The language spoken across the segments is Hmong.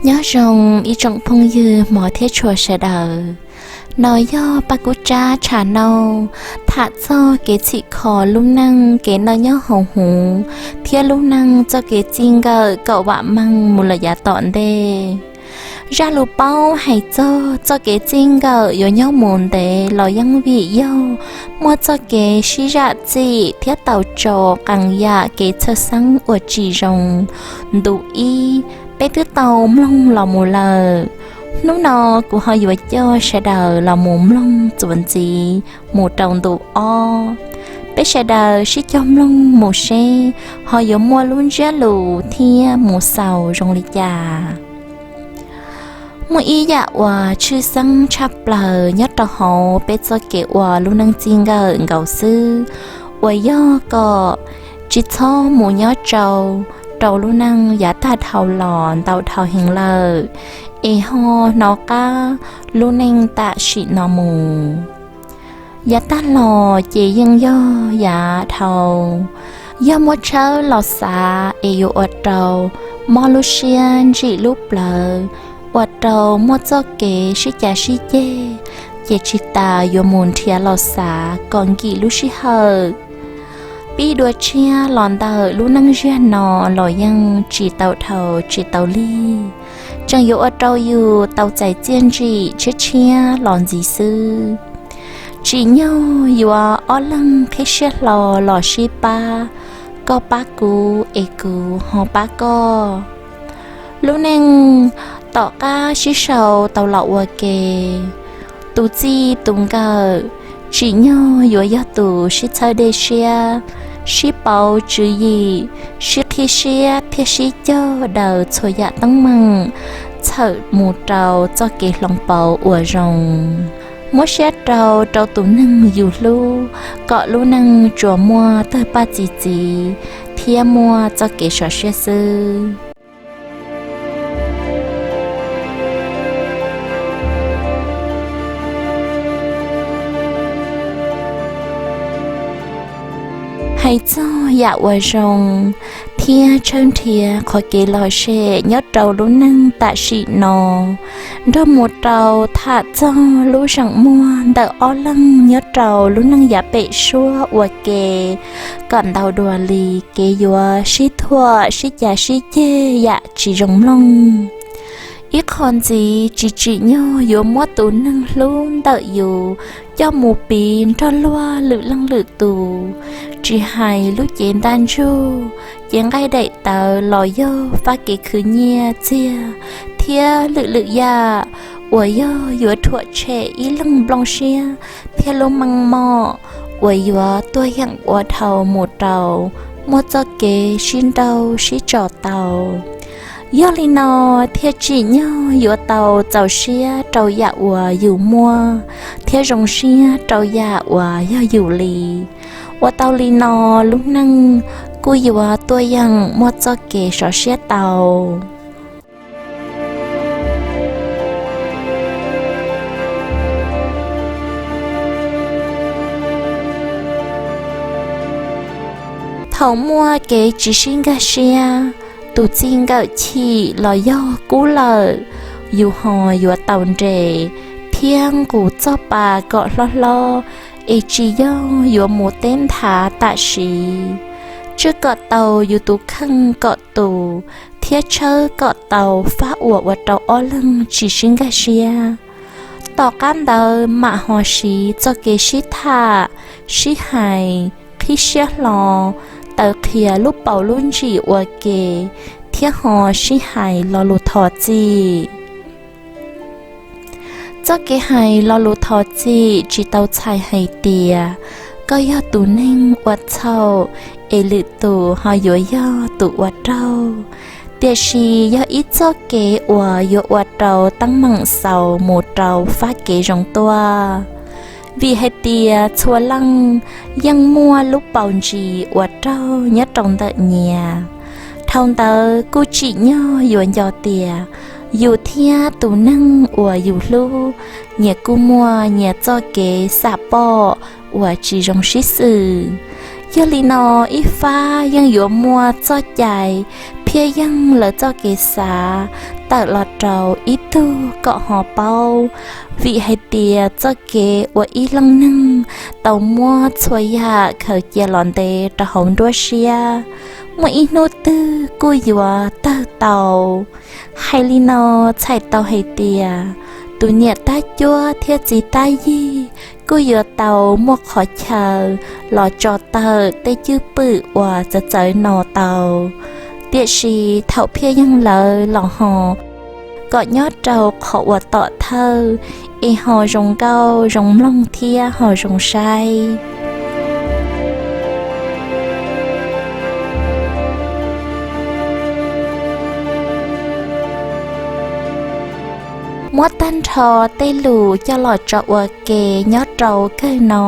Nyob zoo ib tsoom phooj ywg hmov thiab tshua sawv daws. No yog Paj Kub Tsab Tshaj Nauj tham txog kev txhim kho lub neej kev noj nyob haus huv thiab lub neej txoj kev txij nkawm kom vam meej mus lawm yav tom ntej. Zaj lus paub hais txog txoj kev txij nkawm yuav nyob mus ntev los yeej vim yog muaj txoj kev sib zam txim thiab tau tso qee yam kev txhawj xeeb uas tsis zoo. Ntu ib, peb twb tau mloog los mus lawm. Hnub no kuv ho yuav coj sawv daws los mus mloog txuas ntxiv mus rau ntu ob. Peb sawv daws sib cog mloog mus seb ho yuav muaj lub ntsiab lus thiab mus xaus zoo li cas. Muaj ib yam uas tshwj xeeb tshaj plaws nyob rau hauv peb txoj kev ua lub neej txij nkawm nkaus xwb, uas yog kom tsis txhob mus nyob tsau rau lub neej yav tag dhau los ntau dhau heev lawm, es ho hnov qab lub neej tam sim no mus. Yav tag los ces yeej yog yav dhau, yog muab tshawb los xav es yuav ua rau mob lub siab ntsim lub plawv, ua rau muaj txoj kev sib cav sib ceg, ces tsis tas yuav mus nrhiav los xav kom nkim lub sij hawm. Pib dua tshiab los ntawm lub neej ziag no los yeej tsis tau dhau tsis tau lig, tseem yuav ua rau yus tau txais txiaj ntsim tshiab tshiab los ntxiv xwb. Tsim nyog yuav ob leeg qhib siab hlo los sib pab, koj pab kuv es kuv ho pab koj. Lub neej tom qab sib sau tau los ua ke, tus txij tus nkawm tsim nyog yuav yog tus sib txhawb dej siab, sib pauv tswv yim, sib qhib siab thiab sib cog daws txhua yam teeb meem txhawm mus rau txoj kev hloov pauv uas zoo. Muab siab rau rau tus neeg yus hlub kom lub neej tsuas muaj tawg paj txi txiv thiab muaj txoj kev sov siab xwb. Hais txog yam uas zoo thiab tshawb nrhiav qhov kev lom zem nyob rau lub neej tam sim no, nrog mus rau tham txog lub zeem muag ntawm ob leeg nyob rau lub neej yav pem suab ua ke kom ntau dua li kev yuav sib thuam sib cav sib ceg yam tsis zoo mloog. Ib qho ntxiv tsis tsim nyog yuav muab tus neeg hlub ntawm yus coj mus piv nrog luag lwm leej lwm tus, tsis hais lub cev ntaj ntsug, cev nqaij daim tawv los yog fab kev khwv nyiaj txiag thiab lwm lwm yam uas yog yuav rhuam tshem ib leeg nplooj siab thiab lub meej mom uas yuav tuaj yeem ua dhau mus rau muaj txoj kev sib nrauj sib tso tau. Yog li no thiaj tsim nyog yuav tau txaus siab rau yam uas yus muaj thiab zoo siab rau yam uas yog yus li. Ua tau li no, lub neej kuj yuav tuaj yeem muaj txoj kev sov siab tau. Thaum muaj kev tsis sib nkag siab, tus txij nkawm chim los yog kub lawm, yus ho yuav tau nres thiab nqus txoj pa kom hlob hlob, es tsis yog yuav mus teb nthav tam sim. Tswj kom tau yus tus kheej kom tus thiab tshawb kom tau fab uas ua rau ob leeg tsis sib nkag siab. Tom qab ntawd mam ho siv txoj kev sib tham, sib hais, qhib siab hlo, taw qhia lub paus lub ntsis ua ke, thiab ho sib hais lo lus thov txim. Txoj kev hais lo lus thov txim tsis tau txhais hais tias koj yog tus neeg ua txhaum es lwm tus ho yuav yog tus ua raug, tiam sis yog ib txoj kev uas yuav ua rau teeb meem xaus mus rau fab kev zoo tuaj. Vim hais tias txhua leej yeej muaj lub paus ntsis ua raug nyob rau ntawm nyias. Dhau ntawd kuj tsim nyog yuav nco tias yus thiab tus neeg uas yus hlub, nyias kuj muaj nyias txoj kev xam pom uas tsis zoo sib xws. Yog li no, ib fab yeej yuav muaj txoj cai phiaj yeeg lawv txoj kev xav tawm los rau ib tug kom ho paub, vim hais tias txoj kev ua ib leej neeg tau muab txhua yam khaws cia los ntev rau hauv nruab siab, muaj ib hnub twg kuj yuav tawg tau. Hais li no txhais tau hais tias tus niam tab cuab thiab txiv tab yig kuj yuav tau muaj qhov chaw los tso tawm tej cwj pwm uas txawv txawv no tau. Tiam sis thaum phiaj yeeg lawv los ho kom nyob rau qhov uas tom thawj es ho zoo nkauj zoo mloog thiab ho zoo saib. Muab tag nrho tej lus coj los tso ua ke nyob rau kawg no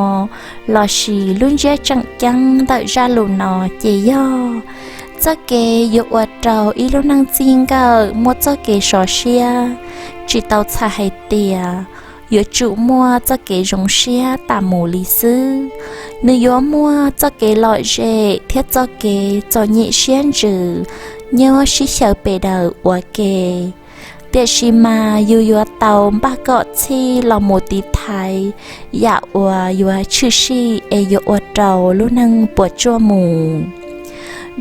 lossis lub ntsiab tseem ceeb ntawm zaj lus no ces yog txoj kev yuav ua rau ib lub neej txij nkawm muaj txoj kev sov siab, tsis tau txhais hais tias yuav tsum muaj txoj kev zoo siab tas mus li xwb. Nws yuav muaj txoj kev lom zem thiab txoj kev txom nyem siab ntsws nyob sib xyaw pes daws ua ke. Tiam sis mas yus yuav tau npaj kom txhij los mus tiv thaiv yam uas yuav tshwm sim es yuav ua rau lub neej puas tsuaj mus.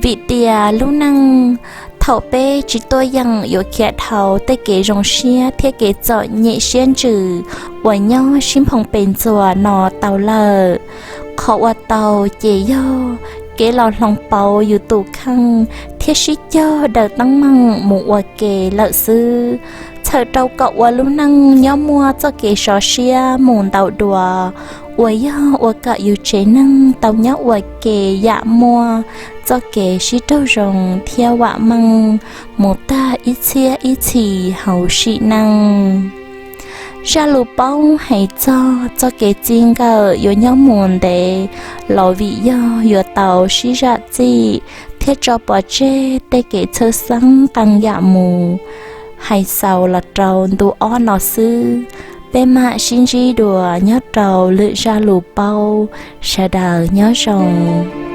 Vim tias lub neej thaum peb tsis tuaj yeem yuav khiav dhau tej kev zoo siab thiab kev txom nyem siab ntsws uas nyob sib nphoo pes ntxuas no tau lawm. Qhov ua tau ces yog kev los hloov pauv yus tus kheej thiab sib cog daws teeb meem mus ua ke lawm xwb. Txhawm rau kom ua lub neej nyob muaj txoj kev sov siab mus ntau dua, uas yog ua kom yus tsev neeg tau nyob ua ke yam muaj txoj kev sib raug zoo thiab vam meej mus tag ib txhiab ib txhis hauv sim neej. Zaj lus paub hais txog txoj kev txij nkawm yuav nyob mus ntev los vim yog yuav tau sib zam txim thiab tso pov tseg tej kev txhawj xeeb qee yam mus. Hais xaus los rau ntu ob no xwb, peb mam sib ntsib dua nyob rau lwm zaj lus paub. Sawv daws nyob zoo.